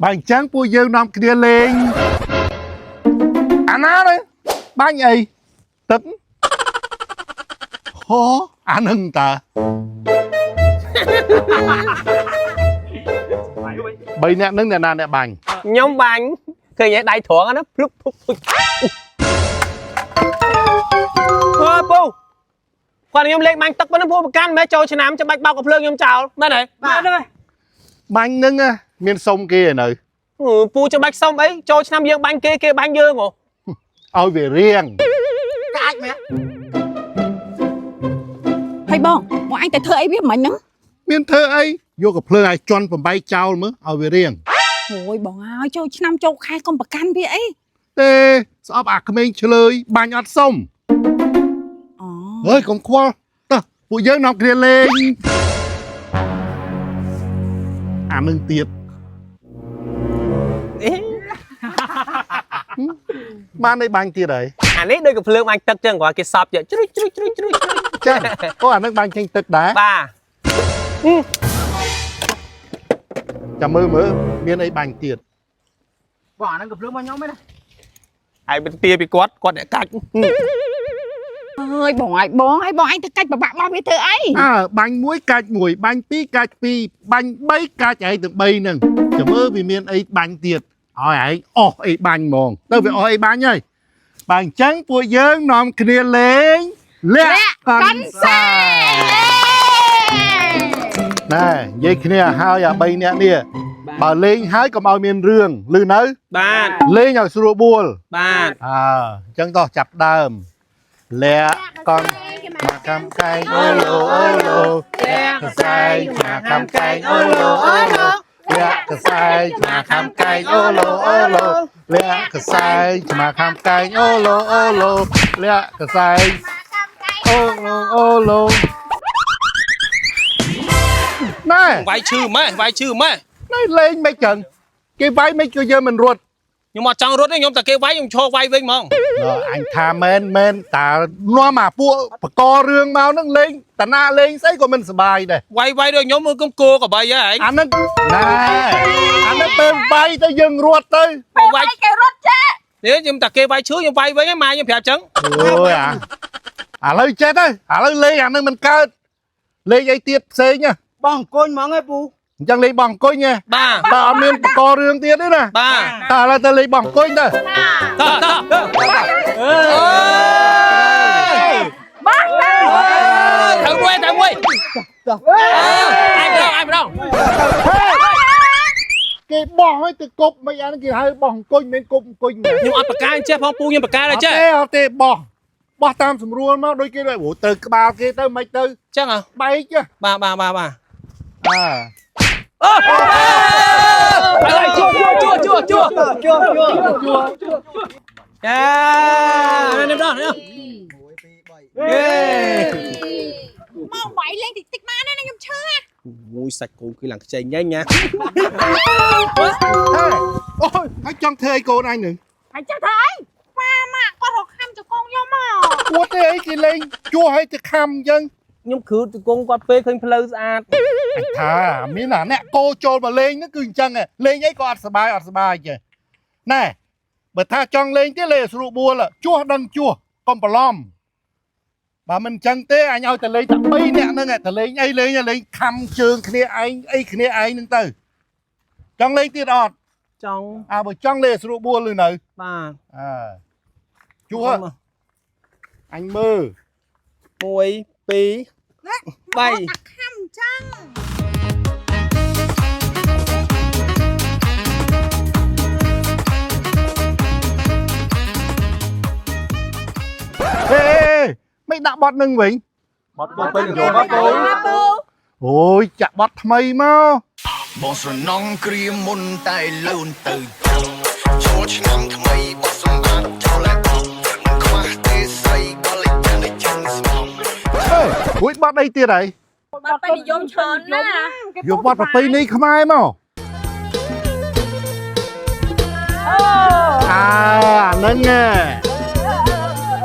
បើអញ្ចឹងពួកយើងនាំគ្នាលេងអាណានេះបាញ់អីទឹកហូអានឹងតាបីអ្នកនឹងអ្នកណាអ្នកបាញ់ ខ្ញុំបាញ់ឃើញឯដៃត្រង់ណាភ្លុបភ្លុបភ្លុបអើពូគាត់ខ្ញុំលេងបាញ់ទឹកប៉ុណ្ណឹងពូប្រកាន់មែនចូលឆ្នាំចាំបាច់បោកកំភ្លើងខ្ញុំចោលមែនទេ បាទហ្នឹងហើយ បាញ់នឹងណាមានសុំគេឯនៅ ពូចាំបាច់សុំអីចូលឆ្នាំយើងបាញ់គេគេបាញ់យើងហ៎ ឲ្យវារៀង កាច់មែន ហើយបងមកអញទៅធ្វើអីវាមិញហ្នឹង មានធ្វើអីយកកំភ្លើងឲ្យជន់បំបីចោលមើលឲ្យវារៀង អូយបងអើយចូលឆ្នាំចូលខែកុំប្រកាន់វាអី ទេស្អប់អាក្មេងឆ្លើយបាញ់អត់សុំ អូ ហើយកុំខ្វល់តោះពួកយើងនាំគ្នាលេងអានឹងទៀតបានអីបាញ់ទៀតហើយ អានេះដូចកំភ្លើងបាញ់ទឹកចឹងគាត់គេសប់យកជ្រុយជ្រុយជ្រុយជ្រុយ ចាអូអានឹងបាញ់ចេញទឹកដែរ បាទ ចាំមើលមើលមានអីបាញ់ទៀត បងអាហ្នឹងកំភ្លើងរបស់ខ្ញុំឯណា ហើយបន្ទាពីគាត់គាត់អ្នកកាច់ អើយបងអើយបងហើយបងអញទៅកាច់ប្របាក់មកវាធ្វើអី អើបាញ់មួយកាច់មួយបាញ់ពីរកាច់ពីរបាញ់បីកាច់ឯងទាំងបីហ្នឹងចាំមើលវាមានអីបាញ់ទៀតឲ្យឯងអស់អីបាញ់ហ្មងទៅវាអស់អីបាញ់ហើយបើអញ្ចឹងពួកយើងនាំគ្នាលេងលាក់កន្សែង ណែនិយាយគ្នាឲ្យហើយអា3នាក់នេះបើលេងហើយកុំឲ្យមានរឿងឮនៅ បាទ លេងឲ្យស្រួលបួល បាទ អើអញ្ចឹងតោះចាប់ដើមលាក់កង់មកកំកែងអូឡូអូឡូលាក់កសែងមកកំកែងអូឡូអូឡូលាក់កសែងមកកំកែងអូឡូអូឡូលាក់កសែងមកកំកែងអូឡូអូឡូលាក់កសែងអូឡូអូឡូណែ វាយឈឺម៉េះវាយឈឺម៉េះ ណែលេងមិនចឹងគេវាយមិនក៏យើងមិនរត់ ខ្ញុំអត់ចង់រត់ទេខ្ញុំតែគេវាយខ្ញុំឈរវាយវិញហ្មង ដល់អញថាមែនមែនតានាំអាពួកបករឿងមកហ្នឹងលេងតាណាលេងស្អីក៏មិនសប្បាយដែរ វាយវាយដូចខ្ញុំមើលគុំគោកបីហ៎ឯង អាហ្នឹងណែអាហ្នឹងពេលវាយទៅយើងរត់ទៅ វាយ គេរត់ចេះ នេះខ្ញុំតែគេវាយឈឺខ្ញុំវាយវិញហ្នឹងម៉ែខ្ញុំប្រាប់ចឹង អូយអាឥឡូវចេះទៅឥឡូវលេងអាហ្នឹងមិនកើតលេងអីទៀតផ្សេងហ៎ បងអង្គុយហ្មងឯងពូ អញ្ចឹងលេងបោះអង្គុញហ៎ បាទ បើអត់មានបករឿងទៀតទេណា បាទ តើឥឡូវទៅលេងបោះអង្គុញទៅ តោះតោះអើយ បងតា ត្រូវមួយត្រូវមួយអញម្ដងអញម្ដង គេបោះឲ្យទៅគប់មិនអាហ្នឹងគេហៅបោះអង្គុញមិនមែនគប់អង្គុញណា ខ្ញុំអត់ប្រកាចេះផងពូខ្ញុំប្រកាដែរចេះ អត់ទេអត់ទេបោះបោះតាមស្រួលមកដូចគេដូចអូទៅក្បាលគេទៅមិនទៅ ចឹងហ៎ បែកហ៎ បាទបាទបាទបាទ អើ អូហើយជួជួជួជួជួ ជួជួជួ យ៉ានេះម្ដងនេះ 1 2 3 យេ មកវាយលេងតិចតិចមកណាខ្ញុំឈឺ អូយសាច់គោគឺឡើងខ្ចីញ៉ាញ់ណា ហេអូយហើយចង់ធ្វើអីកូនអញនឹង ហើយចេះធ្វើអីប៉ាម៉ាក់គាត់រកខំចកងខ្ញុំមក ពួតទេអីគេលេងជួឲ្យទៅខំអញ្ចឹង ខ្ញុំគ្រឺជង្គង់គាត់ពេលឃើញផ្លូវស្អាត អញថាមានអាអ្នកកោចូលមកលេងហ្នឹងគឺអញ្ចឹងឯងលេងអីក៏អត់សប្បាយអត់សប្បាយចេះណែបើថាចង់លេងទេលេងឲ្យស្រួលបួលជួសដឹងជួសកុំបន្លំបើមិនអញ្ចឹងទេអញឲ្យតែលេងតែ3នាក់ហ្នឹងឯងតែលេងអីលេងលេងខំជើងគ្នាឯងអីគ្នាឯងហ្នឹងទៅចង់លេងទៀតអត់ ចង់ អើបើចង់លេងឲ្យស្រួលបួលឬនៅ បាទ អើជួសអញមើល 1 2 3 តាខំចឹង ហេមិនដាក់បត់នឹងវិញ បត់ពេញយកមកពូ ពូ អូយចាក់បត់ថ្មីមក បងស្រណងគ្រាមុនតែលូនទៅចាំចូលឆ្នាំថ្មីបងសម្អាតចូលលែអស់មិនខ្វះទេស្រីក៏លេចចាំតែចឹងស្មង ហេរួចបត់អីទៀតហើយ បាត់ពេញនិយមច្រើនណាស់ យកបត់ប្រពៃណីខ្មែរមក អូ អើអាហ្នឹងហ៎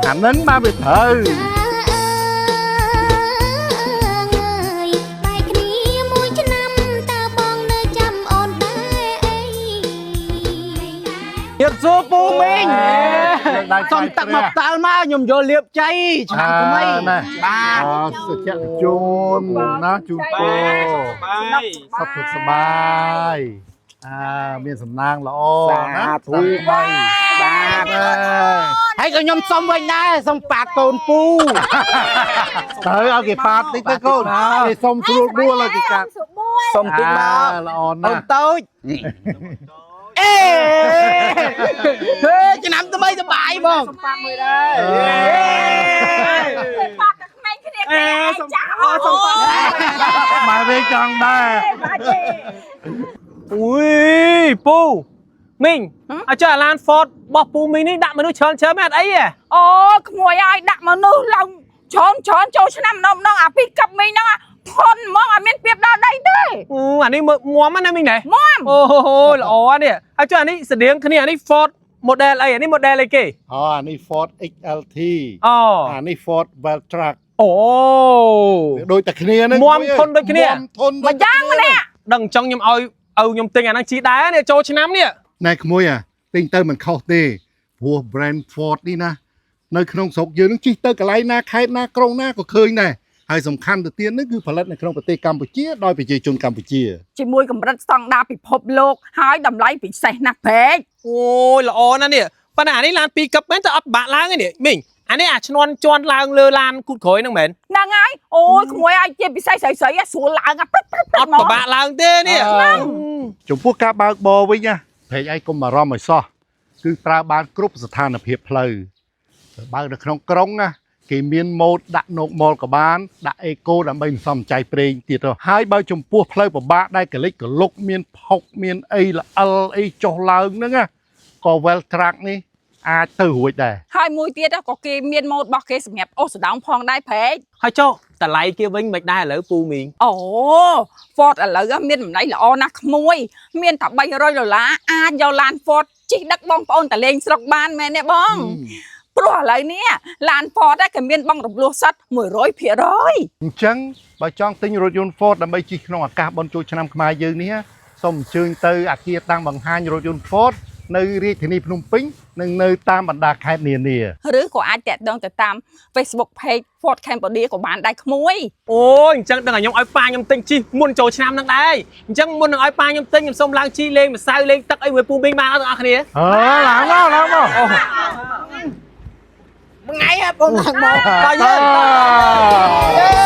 អាហ្នឹងមកវាត្រូវ អើយបែកគ្នាមួយឆ្នាំតើបងនៅចាំអូនដែរអី ៀបសួរពូមីង លើកដៃ សុំទឹកមកផ្តាល់មកខ្ញុំយកលៀបជ័យឆ្នាំថ្មី ណា បាទ អសុចៈជូនណាជូនពរ បាយ សុខសុខសប្បាយអាមានសំណាងល្អណា សាធុ បាយ បាទហើយក៏ខ្ញុំសុំវិញដែរសុំប៉ាតកូនពូ ទៅឲ្យគេប៉ាតតិចទៅកូនគេសុំស្រួលដួលឲ្យគេកាត់ សុំតិចមក ល្អ អូ ណាស់ នតូចអេហេឆ្នាំថ្មីសប្បាយបង ប៉ាមួយដែរប៉ាតែក្មេងគ្នាគេឯងចាស់អូសុំប៉ា មកវិញចង់ដែរ បាទទេ អុយពូមីងអើចុះអាឡាន Ford របស់ពូមីងនេះដាក់មនុស្សច្រើនច្រើនមែនអត់អីហ៎ អូក្មួយឲ្យដាក់មនុស្សឡើងច្រើនច្រើនចូលឆ្នាំម្ដងម្ដងអាពីកັບមីងហ្នឹងធន់ហ្មងអត់មានពីបដល់ដីទេ អូអានេះមើលងាំណាមីងណែ មាំ អូល្អនេះហើយចុះអានេះស្តៀងគ្នាអានេះ Ford model អីអានេះ model អីគេ អូអានេះ Ford XLT អូ អានេះ Ford Wildtrak អូ ដូចតែគ្នាហ្នឹង មាំធន់ដូចគ្នា មាំធន់ មួយយ៉ាងម្នាក់ ដឹងអញ្ចឹងខ្ញុំឲ្យឪខ្ញុំទិញអាហ្នឹងជីដែរនេះចូលឆ្នាំនេះ ណែក្មួយអាទិញទៅមិនខុសទេព្រោះ brand Ford នេះណានៅក្នុងស្រុកយើងនឹងជិះទៅកន្លែងណាខេត្តណាក្រុងណាក៏ឃើញដែរហើយសំខាន់ទៅទៀតនេះគឺផលិតនៅក្នុងប្រទេសកម្ពុជាដោយប្រជាជនកម្ពុជា ជាមួយកម្រិតស្តង់ដារពិភពលោកហើយតម្លៃពិសេសណាស់ពេក អូយល្អណាស់នេះប៉ុន្តែអានេះឡានពីរកឹបមែនតែអត់បាក់ឡើងទេនេះមីងអានេះអាឈ្នន់ជន់ឡើងលើឡានគូតក្រោយហ្នឹងមែន ហ្នឹងហើយអូយក្មួយឲ្យជាពិសេសស្រីស្រីស្រួលឡើងអាព្រឹបព្រឹប អត់ពិបាកឡើងទេនេះ ចំពោះការបើកបរវិញណាព្រែកឯងកុំបារម្ភឲ្យសោះគឺប្រើបានគ្រប់ស្ថានភាពផ្លូវបើបើកនៅក្នុងក្រុងណាគេមានម៉ូតដាក់នោកម៉លក៏បានដាក់អេកូដើម្បីសន្សំចាយប្រេងទៀតទៅហើយបើចំពោះផ្លូវពិបាកដែលកលិចកលុកមានផុកមានអីល្អិលអីចុះឡើងហ្នឹងណាក៏ well track នេះអាចទៅរួចដែរ ហើយមួយទៀតក៏គេមានម៉ូតរបស់គេសម្រាប់អូសដងផងដែរព្រែក ហើយចុះតម្លៃគេវិញមិនដែរឥឡូវពូមីង អូ Ford ឥឡូវមានតម្លៃល្អណាស់ក្មួយ មានតែ300ដុល្លារអាចយកឡាន Ford ជិះដឹកបងប្អូនតលេងស្រុកបានមែនទេបងព្រោះឥឡូវនេះឡាន Ford គេមានបងរំលោះសុទ្ធ100% អញ្ចឹងបើចង់ទិញរថយន្ត Ford ដើម្បីជិះក្នុងឱកាសបុណ្យចូលឆ្នាំខ្មែរយើងនេះណាសូមអញ្ជើញទៅអាគារតាំងបង្ហាញរថយន្ត Ford នៅរាជធានីភ្នំពេញនិងនៅតាមបណ្ដាខេត្តនានា ឬក៏អាចតាក់ទងទៅតាម Facebook page Ford Cambodia ក៏បានដែរក្មួយ អូយអញ្ចឹងដឹងឲ្យខ្ញុំឲ្យប៉ាខ្ញុំទិញជីមុនចូលឆ្នាំហ្នឹងដែរអញ្ចឹងមុននឹងឲ្យប៉ាខ្ញុំទិញខ្ញុំសូមឡើងជីលេងម្សៅលេងទឹកអីមួយពូមីងបានអត់ទាំងអស់គ្នា អើឡើងមកឡើងមក អូ មួយថ្ងៃហ៎បងឡើងមក តើយើង តើ